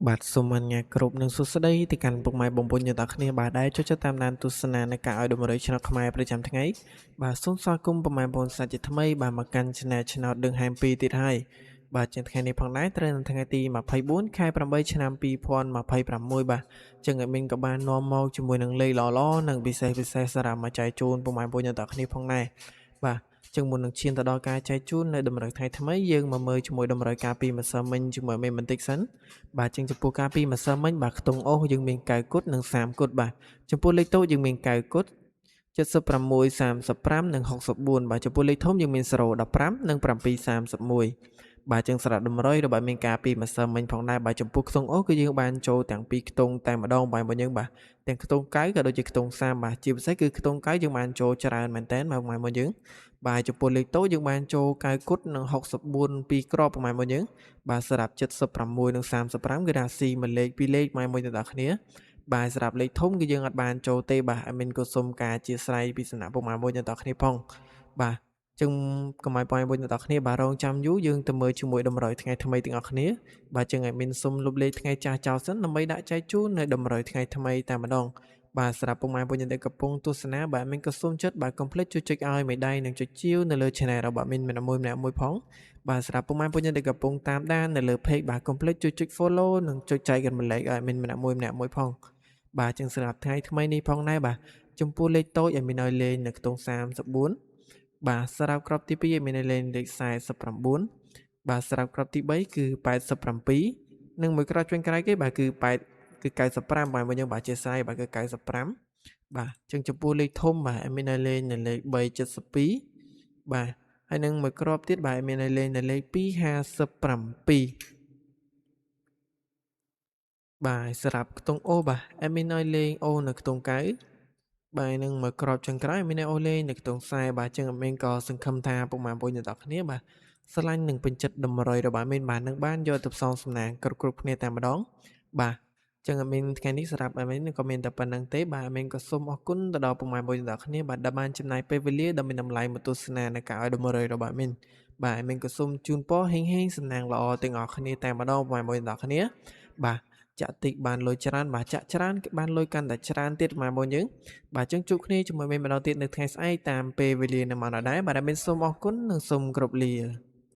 បាទសូមអនុញ្ញាតគ្រប់នឹងសួស្តីទៅកាន់ពុកម៉ែបងប្អូនយើងទាំងអស់គ្នាបាទដែលចូលចិត្តតាមដានទស្សនានៃការឲ្យតម្រុយឆ្នោតខ្មែរប្រចាំថ្ងៃបាទសូមស្វាគមន៍ពុកម៉ែបងប្អូនសាជាថ្មីបាទមកកាន់ Channel ឆ្នោតដឹងហែម2ទៀតហើយបាទជាងថ្ងៃនេះផងដែរត្រូវនៅថ្ងៃទី24ខែ8ឆ្នាំ2026បាទចឹងឲ្យមានក៏បាននាំមកជាមួយនឹងលេខល្អៗនិងពិសេសពិសេសសម្រាប់មកចែកជូនពុកម៉ែបងប្អូនយើងទាំងអស់គ្នាផងដែរបាទចឹងមុននឹងឈានទៅដល់ការចែកជូននៅតម្រូវថ្ងៃថ្មីយើងមកមើលជាមួយតម្រូវការពីម្សិលមិញជាមួយមេបន្តិចសិន បាទចឹងចំពោះការពីម្សិលមិញបាទខ្ទង់អូសយើងមាន9គុតនិង30គុតបាទចំពោះលេខតូចយើងមាន9គុត76 35និង64បាទចំពោះលេខធំយើងមាន0 15និង7 31បាទចឹងសម្រាប់តម្រុយរបស់មានការពីម្សិលមិញផងដែរបាទចំពោះខ្ទង់អូសគឺយើងបានចូលទាំងពីរខ្ទង់តែម្ដងបាទរបស់យើងបាទទាំងខ្ទង់9ក៏ដូចជាខ្ទង់30បាទជាពិសេសគឺខ្ទង់9យើងបានចូលច្រើនមែនតើបាទរបស់យើងបាទចំពោះលេខតូចយើងបានចូល9គុតនិង64ពីរគ្រាប់ប្រហែលរបស់យើង បាទសម្រាប់76និង35គឺថាស៊ីមួយលេខពីរលេខមកមួយទាំងអស់គ្នាបាទសម្រាប់លេខធំគឺយើងអត់បានចូលទេបាទអាមីនក៏សូមការអធិស្ឋានពីសំណាក់ពុកម៉ែមួយទាំងអស់គ្នាផងបាទចឹងកុំឲ្យបងប្អូនទាំងអស់គ្នាបាទរងចាំយូរយើងទៅមើលជាមួយតម្រុយថ្ងៃថ្មីទាំងអស់គ្នាបាទចឹងអាមីនសូមលុបលេខថ្ងៃចាស់ចោលសិនដើម្បីដាក់ចែកជូននៅតម្រុយថ្ងៃថ្មីតែម្ដងបាទសម្រាប់ពុកម៉ែបងប្អូនដែលកំពុងទស្សនាបាទមីនក៏សូមចិត្តបាទកុំភ្លេចជួយចុចឲ្យមេដៃនិងចុចជាវនៅលើ Channel របស់មីនម្នាក់មួយម្នាក់មួយផង បាទសម្រាប់ពុកម៉ែបងប្អូនដែលកំពុងតាមដាននៅលើ page បាទកុំភ្លេចជួយចុច follow និងចុចចែករំលែកឲ្យមានម្នាក់មួយម្នាក់មួយផងបាទចឹងសម្រាប់ថ្ងៃថ្មីនេះផងដែរបាទចំពោះលេខតូចឲ្យមានឲ្យលេងនៅខ្ទង់34បាទសម្រាប់ក្របទី2ឲ្យមានឲ្យលេងលេខ49បាទសម្រាប់ក្របទី3គឺ87និងមួយក្របឆ្វេងក្រោយគេបាទគឺ8គឺ95បាទមកយើងបាទជាស្រ័យបាទគឺ95បាទចឹងចំពោះលេខធំបាទឲ្យមានឲ្យលេងនៅលេខ372បាទ ហើយនឹងមួយគ្រាប់ទៀតបាទមានឲ្យលេងនៅលេខ257បាទសម្រាប់ខ្ទង់អូបាទអមានឲ្យលេងអូនៅខ្ទង់កៅបាទនឹងមួយគ្រាប់ចុងក្រោយមានឲ្យអូលេងនៅខ្ទង់ខ្សែបាទចឹងអមានក៏សង្ឃឹមថាពុកម៉ែបងប្អូនទាំងអស់គ្នាបាទស្រឡាញ់និងពេញចិត្តតម្រុយរបស់អមានបាទនឹងបានយកទៅផ្សងសំណាងគ្រប់គ្រប់គ្នាតែម្ដងបាទចឹងអាមីនថ្ងៃនេះសម្រាប់អាមីនក៏មានតែប៉ុណ្្នឹងទេបាទអាមីនក៏សូមអរគុណទៅដល់ពុកម៉ែបងប្អូនទាំងអស់គ្នាបាទដែលបានចំណាយពេលវេលាដ៏មានតម្លៃមកទស្សនានៅការឲ្យតម្រុយរបស់អាមីនបាទអាមីនក៏សូមជូនពរហេងហេងសំណាងល្អទាំងអស់គ្នាតែម្ដងពុកម៉ែបងប្អូនទាំងអស់គ្នាបាទចាក់តិចបានលុយច្រើនបាទចាក់ច្រើនគេបានលុយកាន់តែច្រើនទៀតម៉ែបងយើងបាទចឹងជួបគ្នាជាមួយមេម្ដងទៀតនៅថ្ងៃស្អែកតាមពេលវេលានៅម៉ោងដដែលបាទអាមីនសូមអរគុណនិងសូមគោរពលា។